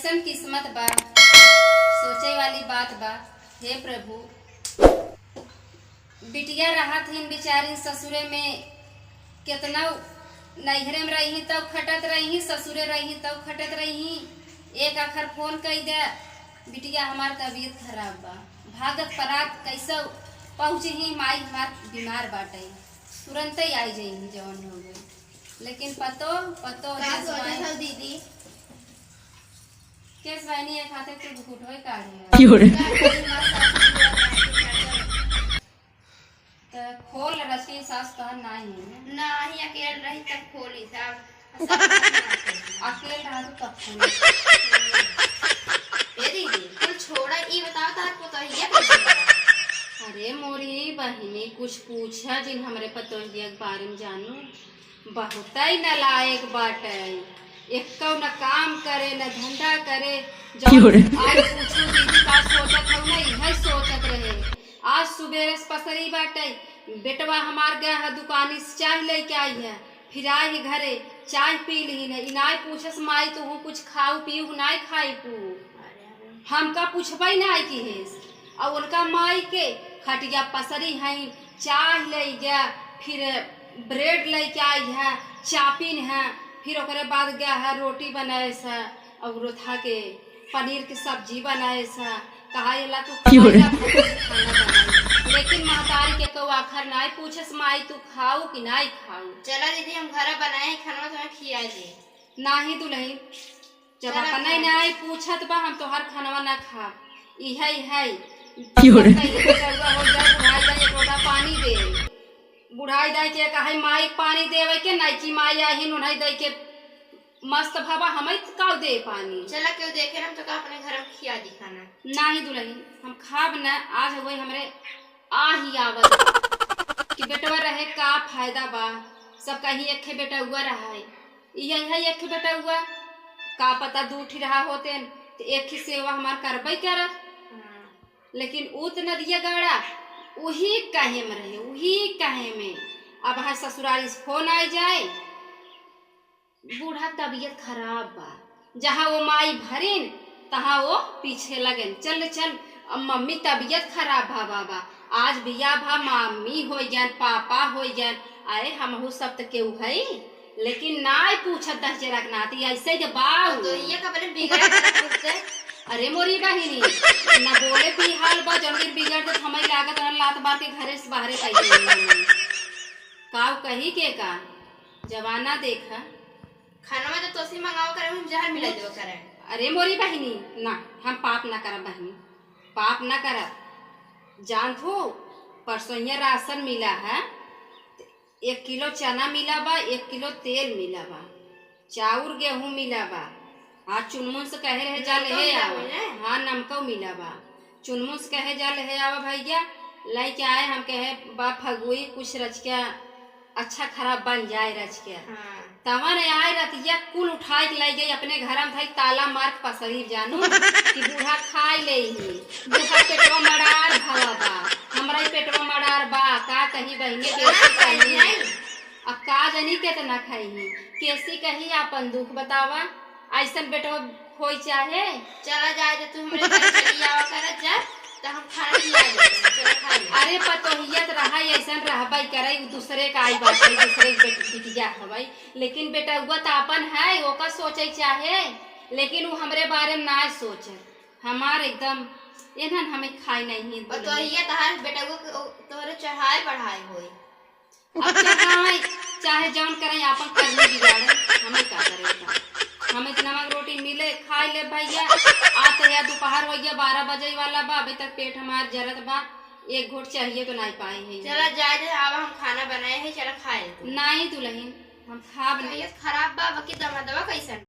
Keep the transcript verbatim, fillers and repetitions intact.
कैसन किस्मत बा, सोचे वाली बात बा। हे प्रभु, बिटिया रहत हिन बेचारिन ससुरे में, केतना नैहरे में रही तब खटत रही, ससुरे रही तब खटत रही। एक आखर फोन कई दे, बिटिया हमार तबीयत खराब बा, भागत परात कैसे पहुँची ही, माई हमार बीमार बाटे, तुरंते आई जाई जवन हो गई। लेकिन पतो, पतो का सोचत हौ दीदी? केस बहिनी एक हाथे तू घुघुट होई काढ़े। क्यों रे? त खोल रचके सास तोहर नाही है ना? नाही, अकेल रही तब खोली सब। अकेल रहा तो तब खोली। ए दीदी, कुल छोड़ा, ई बताओ तार पतोहिया कैसे बा? अरे मोरी बहिनी, कुछ पूछा जिन हमरे पतोहिया के बारे में जानू। बहुतै नालायक बाटै, एक्कौ न काम करे, न धंधा करे। क्यों रे? जौन आज पूछू दीदी का सोचत हौ ना, इहै सोचत रहे। आज सुबेरे से पसरी बाटै, बेटवा हमार गया है दुकानी से चाय लैके आई है, फिर आई है घरे, चाय पी लिहिन है। ई नाय पूछस, "माई, तुहू कुछ खाऊ पीऊ, नाय खाई पू?" हमका पूछबै नाय किहेस। और उनका माई के खटिया पसरी है, चाय लैके, फिर ब्रेड लैके आई है, चापिन है, फिर ओकरे बाद गया है रोटी बनाएस है, और रोथा के पनीर के सब्जी बनाएस है। कहा, "एला तू क्यों रे? खाना बनाई।" लेकिन महतारी के कौ आखर नाय पूछस, "माई, तू खाऊ कि नाय खाऊ?" चला दीदी, हम घरा बनाए हैं खाना, तुम्हें खिया दे। नाही दुलहिन, जब चला अपने खा। नाय पूछत बा, हम तोहार खानवा ना खाब। इहै, इहै। क्यों रे? पता ही बेटउआ हो जाए, बुढ़ाई जाए, एक लोटा पानी दे। बुढ़ाई जाए के कहे, "माई पानी देवे के, नाई की माई आहिन, उन्हें दे के मस्त भवा, हमें काउ दे पानी।" चला, केहू देखे ना, हम तो का अपने घर में खिया दी खाना। नाही दुलहिन, हम खाब ना, आज हुए हमरे आही आवत कि बेटवा रहे का फायदा बा, सब कहीं एक ठे बेटउआ रहा है, इहे है एक ठे बेटउआ, का पता दू ठी रहा होतेन त एक ही सेवा हमार करबै करत। हाँ। लेकिन ऊ त नदिया गाड़ा उही कहे में रहे, उही कहे में। अब है ससुरारी से फोन आई जाए, बूढ़ा तबीयत खराब बा, जहाँ वो माई भरिन, तहाँ वो पीछे लगेन, "चल रे चल, अब मम्मी तबीयत खराब बा बाबा, आज बिया भा मम्मी होइ गयन, पापा होइ गयन, अरे हमहू सब त केहू हई।" लेकिन नाय पूछत दस जरा के नाती, ऐसे के बाऊ। तो ये का बने बिगड़ गया खुद से? अरे मोरी बहिनी, न बोले बिहाल बा, जौन दिन बिगड़ जात, हमें लागत रहल लात मार के घरे से बाहरे कइ देई। काऊ कही के का? जमाना देखा। खानवा तो तोसी मंगावा करे, हम जहर मिला देवा करे। अरे मोरी बहिनी, ना, हम पाप ना करब बहिनी, पाप ना करब। जानत हो, परसोइया राशन मिला है, एक किलो चना मिला बा, एक किलो तेल मिला बा, चाउर गेहूं मिला बा। आज चुनमुन से कहे रहे, जा ले नमकौ मिला आवा। बा, हैं? हाँ, नमकौ मिला बा। चुनमुन से कहे जा ले आवा भैया, लइके आए, हम कहे बा फगुई कुछ रचिका अच्छा खराब बन जाए रचिका। हाँ। तवन आए रतिया कुल उठाए के लइ गई अपने घर में, भाई ताला मार के पसरी जानू कि बूढ़ा खाई ले ही। बूढ़ा पेटवा मड़ार भवा बा, हमरा ही पेटवा मड़ार बा, का कही बहिनी के हाँ, कही। अब का जनी केतना खइही, केसी कही आपन दुख बतावा, अइसन बेटवा होई चाहे। चला जाए दे, तू हमरे घर चली आवा करत जा, त हम खाना खिया देते, चला खा ले। अरे पतोहिया त रहा, अइसन रहबई करे, उ दूसरे का आई बात है, दूसरे के बेट-, बिटिया हवई, लेकिन बेटउआ त आपन है, ओका सोचे चाहे, लेकिन उ हमरे बारे में ना सोचे। हमार एकदम एनहन हमें खाई नहीं है। पतोहिया तहार बेटउआ के, ओ, तोहरे चढ़ाए बढ़ाए होई। अब चढ़ाए, चाहे जौन करे, आपन करनी बिगाड़े, हमें का करे का? हमें तो नमक रोटी मिले, खाई ले भैया। आ तो या दोपहर हो गया, बारह बजे वाला बा, अभी तक पेट हमार जरत बा, एक घोट चाहिए तो नहीं पाए है। चला जाए दे, अब हम खाना बनाए हैं, चला खाए। नहीं दुलहिन, हम खाब नहीं। तबीयत खराब बा, बाकी दमा दवा कैसन?